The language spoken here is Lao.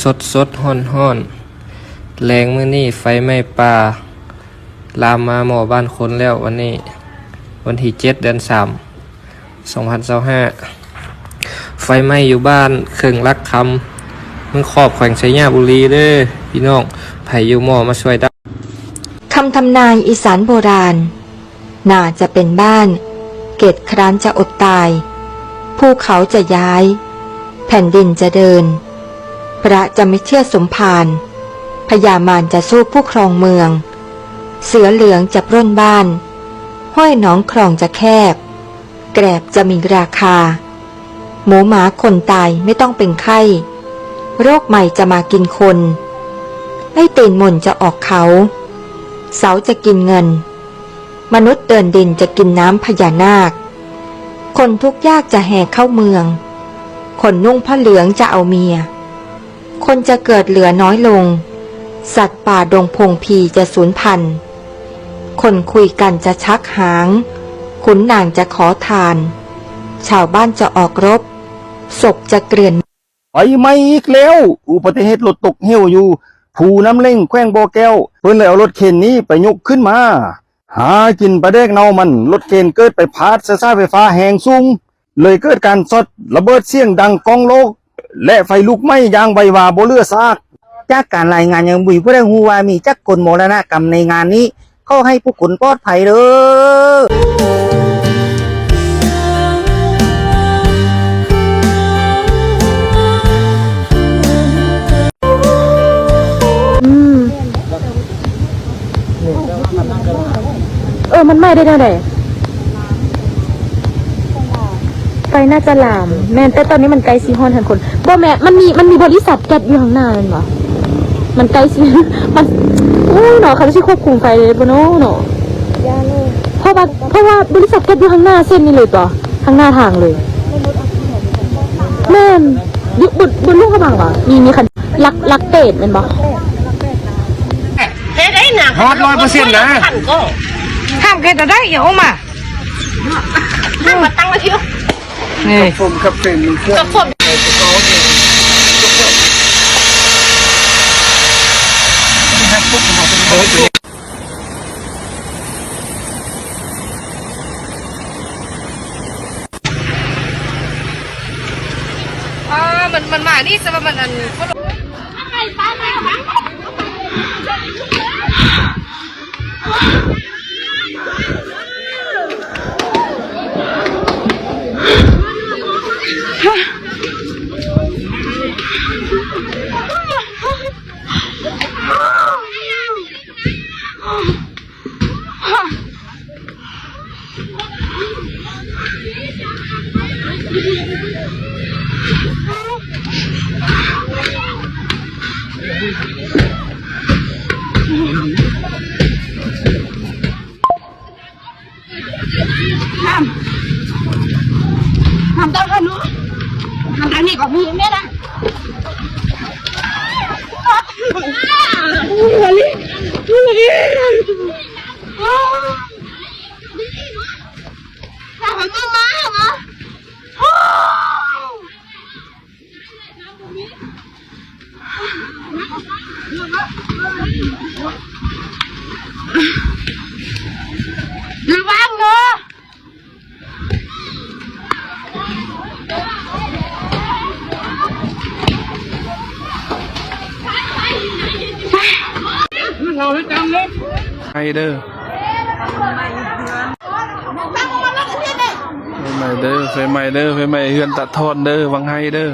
ສົດໆ ຮ້ອນໆ ແລງມື້ນີ້ໄຟໄໝ້ປ່າ ລາມມາໝໍ້ບ້ານຄົນແລ້ວ ວັນນີ້ວັນທີເຈັດ ເດືອນສາມ ສອງພັນຊາວຫ້າ ໄຟໄໝ້ຢູ່ບ້ານເຄິ່ງຫຼັກຄຳ ເມືອງຂອບ ແຂວງໄຊຍະບູລີເດີ້ພີ່ນ້ອງ ໃຜຢູ່ໝໍ້ມາຊ່ວຍດັບ. ຄຳທຳນາຍອີສານໂບລານ ໜ້າຈະເປັນບ້ານ ເກດຄຣານຈະອົດຕາຍ ພູເຂົາຈະຍ້າຍ ແຜ່ນດິນຈະເດີນ ພະຈະມີເຊື້ອສົມພານ ພະຍາມານຈະສູ້ຜູ້ຄອງເມືອງ ເສືອເຫຼືອງຈະປຸ້ນບ້ານ ຫ້ວຍໜອງຂອງຈະແຄບ ແກຣບຈະມີລາຄາ ໝູໝາຄົນຕາຍໄມ່ຕ້ອງເປັນໄຂ້ ໂລກໃໝ່ຈະມາກິນຄົນ ໄອ້ຕີນມົນຈະອອກເຂົາ ເສົາຈະກິນເງິນ ມະນຸດເດີນດິນຈະກິນນ້ຳພະຍານາກ ຄົນທຸກຍາກຈະແຫ່ເຂົ້າເມືອງ ຄົນນຸ່ງຜ້າເຫຼືອງຈະເອົາເມຍ ຄົນຈະເກີດເຫຼືອນ້ອຍລົງ ສັດປ່າດົງພົງຜີຈະສູນພັນ ຄົນຄຸຍກັນຈະຊັກຫາງ ຂຸນນາງຈະຂໍທານ ຊາວບ້ານຈະອອກລົບ ສົບຈະເກືອນ. ໄຟໄໝ້ອີກແລ້ວ! ອຸບັດຕິເຫດລົດຕົກເຫວຢູ່ພູນ້ຳເຫຼັ້ງ ແຂວງບໍ່ແກ້ວ ເພິ່ນເລີຍເອົາລົດເຂັນນີ້ໄປຍົກຂຶ້ນມາ ຫາກິນປາແດກເນົ່າມັນ ລົດເຂັນເກີດໄປພາດໃສ່ສາຍໄຟຟ້າແຮງສູງ ເລີຍເກີດການຊັອດລະເບີດສຽງດັງກ້ອງໂລກ ແລະ ໄຟລຸກໄໝ້ຢ່າງໄວວາບໍ່ເຫຼືອຊາກ. ຈາກການລາຍງານຍັງບໍ່ມີຜູ້ໃດຮູ້ວ່າມີຈັກຄົນມໍລະນະກຳໃນງານນີ້ ຂໍໃຫ້ຜູ້ຄົນປອດໄພເດີ້. ອືມ ເອີ ມັນໄໝ້ໄດ້ແນວໃດ? ໄຟໜ້າຈະລາມ ແມ່ນ ແຕ່ຕອນນີ້ມັນໃກ້ຊິຮ້ອນຫັ້ນຄົນ ບໍ່ແມ່ນ ມັນມີ ມັນມີບໍລິສັດແກັດຢູ່ຂ້າງໜ້າແມ່ນບໍ່? ມັນໃກ້ຊິ ມັນ ໂອ້ຍເນາະ ເຂົາຊິຄວບຄຸມໄຟໄດ້ບໍ່ເນາະ ເນາະ ຢ່າເລີຍ ເພາະວ່າ ເພາະວ່າບໍລິສັດແກັດຢູ່ຂ້າງໜ້າເສັ້ນນີ້ເລີຍຕົວະ ຂ້າງໜ້າທາງເລີຍ ແມ່ນ ຢູ່ ບົນ ບົນຫຼວງພະບາງຫວາ? ມີ ມີຄັນ ຫຼັກ ຫຼັກແປດແມ່ນບໍ່? ເຮັດໄດ້ນະ ຮອດຮ້ອຍເປີເຊັນນະ ພັນກໍ ຫ້າມເຮັດໄດ້ ຢ່າອອກມາ ຫ້າມມາຕັ້ງໄວ້ທີ່ ນີ້ ກັບຜົມ ກັບເປັນ ກັບຜົມ ອ່າ ມັນ ມັນມານີ້ ແຕ່ວ່າມັນ ອັນ ຫ້າມ ຫ້າມເຈົ້າເທື່ອໜູ ຫ້າມທາງນີ້ກໍມີແມ່ນະ ໂອ້ຍ ໂອ້ຍ ໂອ້ຍ ລະວັງເດີ ໄຟໄໝ້ເດີ ໄຟໄໝ້ເດີ ໄຟໄໝ້ເຮືອນຕາທອນເດີ ວັງໄຮເດີ.